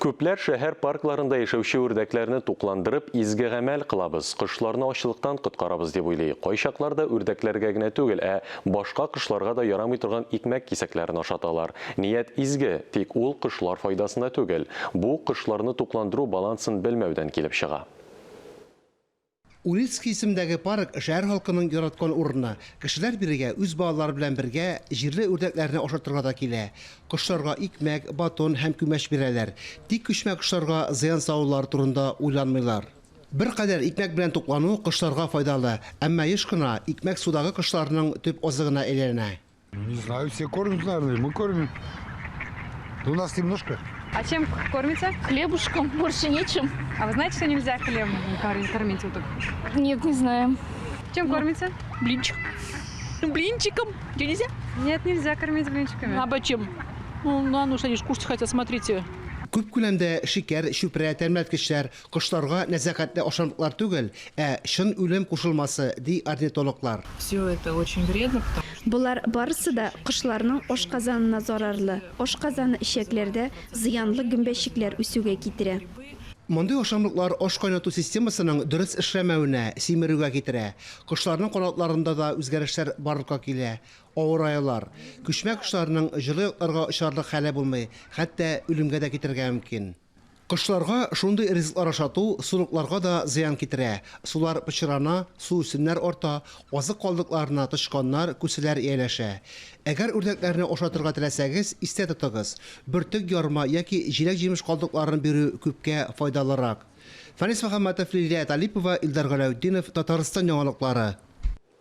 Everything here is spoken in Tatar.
Күпләр шәһәр паркларында яшәүче үрдәкләрне тукландырып, изге гамәл кылабыз, кошларны ачлыктан коткарабыз дип уйлый. Кайчакларда үрдәкләргә генә түгел, ә башка кошларга да ярамый торган икмәк кисәкләрен ашаталар. Ният изге, тик ул кошлар файдасына түгел. Бу, кошларны тукландыру балансын белмәүдән килеп чыга. Урицкий исемендәге парк шәһәр халкының яраткан урыны. Кешеләр бирегә үз балалары белән бергә җирле үрдәкләрне ашатырга да килә. Кошларга икмәк, батон һәм күмәч бирәләр. Тик күчмә кошларга зыян салулары турында уйланмыйлар. Беркадәр икмәк белән туклану кошларга файдалы, әмма еш кына икмәк судагы кошларның төп азыгына әйләнә. Не знаю, все кормят, наверное, мы кормим. У нас немножко. А чем кормите? Хлебушком, больше нечем. А вы знаете, что нельзя хлебом кормить уток? Нет, не знаем. Чем кормите? Блинчик. Блинчиком? Что, нельзя? Нет, нельзя кормить блинчиками. А почем? Ну, на, ну, что они ж кушать хотят, смотрите. Күп күләмдә шикәр, чүпрә, тәмләткечләр кошларга нәзакәтле ашамлыклар түгел, ә чын үлем кушылмасы, ди орнитологлар. Все это очень вредно, потому что. Болар барысы да кошларның ашказанына зарарлы. Ашказаны эчәкләрдә зыянлы гөмбәчекләр үсүгә китерә. Мондый ашамлыклар аш кайнату системасының дөрес эшләмәвенә, симерүгә китерә. Кошларның канатларында да үзгәрешләр барлыкка килә, авыраялар. Күчмә кошларның җылы якларга очарлык хәле булмый, хәтта үлемгә дә китерергә мөмкин. Кошларга шундый ризыклар ашату сулыкларга да зыян китерә. Сулар пычрана, суүсемнәр арта, азык калдыкларына тычканнар, күселәр ияләшә. Әгәр үрдәкләрне ашатырга теләсәгез, истә тотыгыз, бөртек ярма яки җиләк-җимеш калдыкларын бирү күпкә файдалырак. Фәнис Мөхәммәтов, Лилия Талипова, Илдар Галәүтдинов, Татарстан яңалыклары.